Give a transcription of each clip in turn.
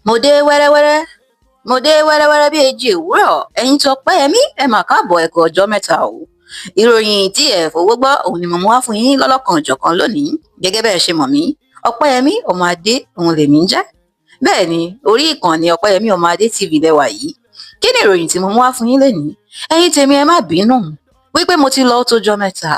Mo dé wẹ́rẹ́wẹ́rẹ́, mo dé wẹ́rẹ́wẹ́rẹ́ bí èjì òwúrọ̀. Ẹ̀yin tọpẹ́yẹmí, ẹ mà káàbọ̀, ẹ kú ọjọ́ mẹ́ta o. Ìròyìn tí ẹ fowó gbọ́ òun ni mo mú wá fún yín lọ́lọ́kan òjọ̀kan lónìí. Gẹ́gẹ́ bẹ́ẹ̀ ṣe mọ̀ mí, Ọpẹ́yẹmí ọmọ Adé òun lèmi ń jẹ́. Bẹ́ẹ̀ ni, orí ìkànnì Ọpẹ́yẹmí ọmọ Adé TV lẹ́wà yìí. Kí ni ìròyìn tí mo mú wá fún yín lénìí? Ẹ̀yin tèmi, ẹ má bínú wípé mo ti lọ ó tójọ́ mẹ́ta.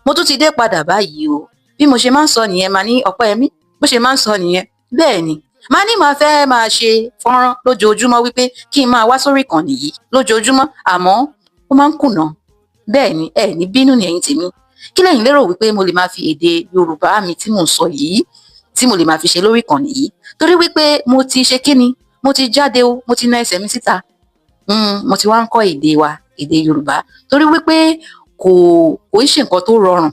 Mo tún ti dé padà báyìí o. Bí mo ṣe máa ń sọ nìyẹn, máa ní Ọpẹ́yẹmí bó ṣe máa ń sọ nìyẹn. Bẹ́ẹ̀ ni, máa ní máa fẹ́ máa ṣe fọ́nrán lójoojúmọ́, wípé kí n máa wá sórí ìkànnì yìí lójoojúmọ́, àmọ́ ó máa ń kùnà. Bẹ́ẹ̀ ni, ẹ ní bínú ni, ẹ̀yin tèmi. Kí lẹ̀yin lérò wípé mo lè máa fi èdè Yorùbá mi tí mò ń sọ yìí, tí mo lè máa fi ṣe lórí ìkànnì yìí? Torí wípé mo ti ṣe kíni, mo ti jáde o, mo ti na ẹsẹ̀ mi síta. Mo ti wá ń kọ́ èdè wa, èdè Yorùbá, torí wípé kò ń ṣe nǹkan tó rọrùn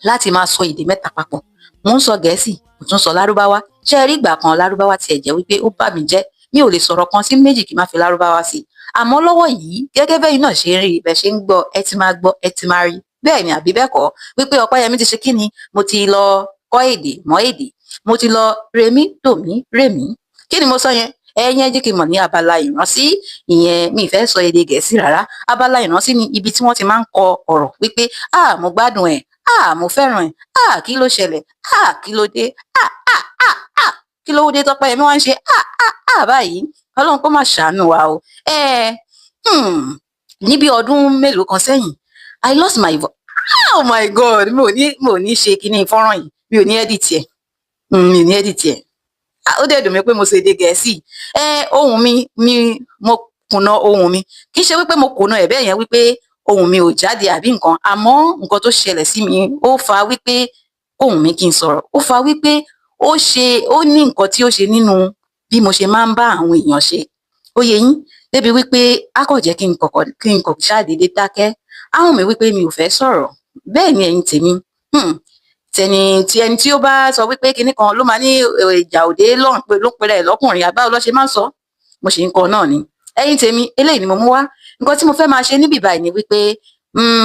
láti máa sọ èdè mẹ́ta papọ̀. Mo ń sọ Gẹ̀ẹ́sì, mo tún sọ Lárúbáwá. Ṣé ẹ rí ìgbà kan, Lárúbáwá tiẹ̀ jẹ́ wípé ó bà mí jẹ́, mi ò lè sọ̀rọ̀ kan sí méjì kí n má fi Lárúbáwá sí. Àmọ́ lọ́wọ́ yìí, gẹ́gẹ́ bẹ́yìn náà ṣe ń rí, bẹ́ẹ̀ ṣe ń gbọ́, ẹ ti máa gbọ́, ẹ ti máa rí. Bẹ́ẹ̀ ni àbí bẹ́ẹ̀ kọ́, wípé Ọpẹ́yẹmí ti ṣe kíni, mo ti lọ kọ́ èdè mọ́ èdè, mo ti lọ remí dòmí rèmí. Kí ni mo sọ yẹn? Ẹ̀yin ẹ jẹ́ kí n mọ̀ ní abala ìrántí ìyẹn. Mi ì fẹ́ sọ èdè Gẹ̀ẹ́sì rárá. Abala ìrántí ni ibi tí wọ́n ti máa ń kọ ọ̀rọ̀ wípé, "Ah, mo gbádùn ẹ̀. Ah, mo fẹ́ràn ẹ̀. Ah, kí ló ṣẹlẹ̀? Ah, kí ló dé? Ah, ah, ah, ah, kí ló dé?" Tọ́pẹ́yẹmí wá ń ṣe ah, ah, ah báyìí. Ọlọ́run kó má ṣàánú wa o. Ẹ ní bí ọdún mélòó kan sẹ́yìn, I lost my voice. Oh my God, mi ò ní ṣe kíní fọ́nrán yìí, mi ò ní edit ẹ̀, mi ò ní edit ẹ̀. Ó dẹ̀ dùn mí pé mo sọ èdè Gẹ̀ẹ́sì. Ẹ ohùn mi, mo kùnà ohùn mi. Kì í ṣe wípé mo kùnà ẹ̀ bẹ́ẹ̀ yẹn, wípé ohùn mi ò jáde àbí nǹkan, àmọ́ nǹkan tó ṣẹlẹ̀ sí mi, ó fa wípé ohùn mi kí n sọ̀rọ̀, ó fa wípé ó ṣe, ó ní nǹkan tí ó ṣe nínú bí mo ṣe máa ń bá àwọn èèyàn ṣe. Ó yé yín, débi wípé á kàn jẹ́ kí n kọ̀ ṣáà dédé dákẹ́. Á wùn mí wípé mi ò fẹ́ sọ̀rọ̀. Bẹ́ẹ̀ ni, ẹ̀yin tèmi, tẹni tí ẹni tí ó bá sọ wípé kinní kan ló máa ní ìjà òde lọ́rùn pé ló ń pera ẹ̀ lọ́kùnrin àbáwo ló ṣe máa ń sọ. Mo sì ń kọ náà ni. Ẹ̀yin tèmi, eléyìí ni mo mú wá. Nǹkan tí mo fẹ́ máa ṣe níbí báyìí ni wípé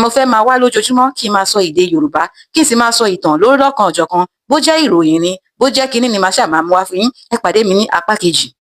mo fẹ́ máa wá lójoojúmọ́, kí n máa sọ èdè Yorùbá, kí n sì máa sọ ìtàn lórí lọ́kan òjọ̀kan. Bó jẹ́ ìròyìn ni, bó jẹ́ kinní ni, màá ṣáà máa mú wá fún yín. Ẹ pàdé mi ní apá kejì.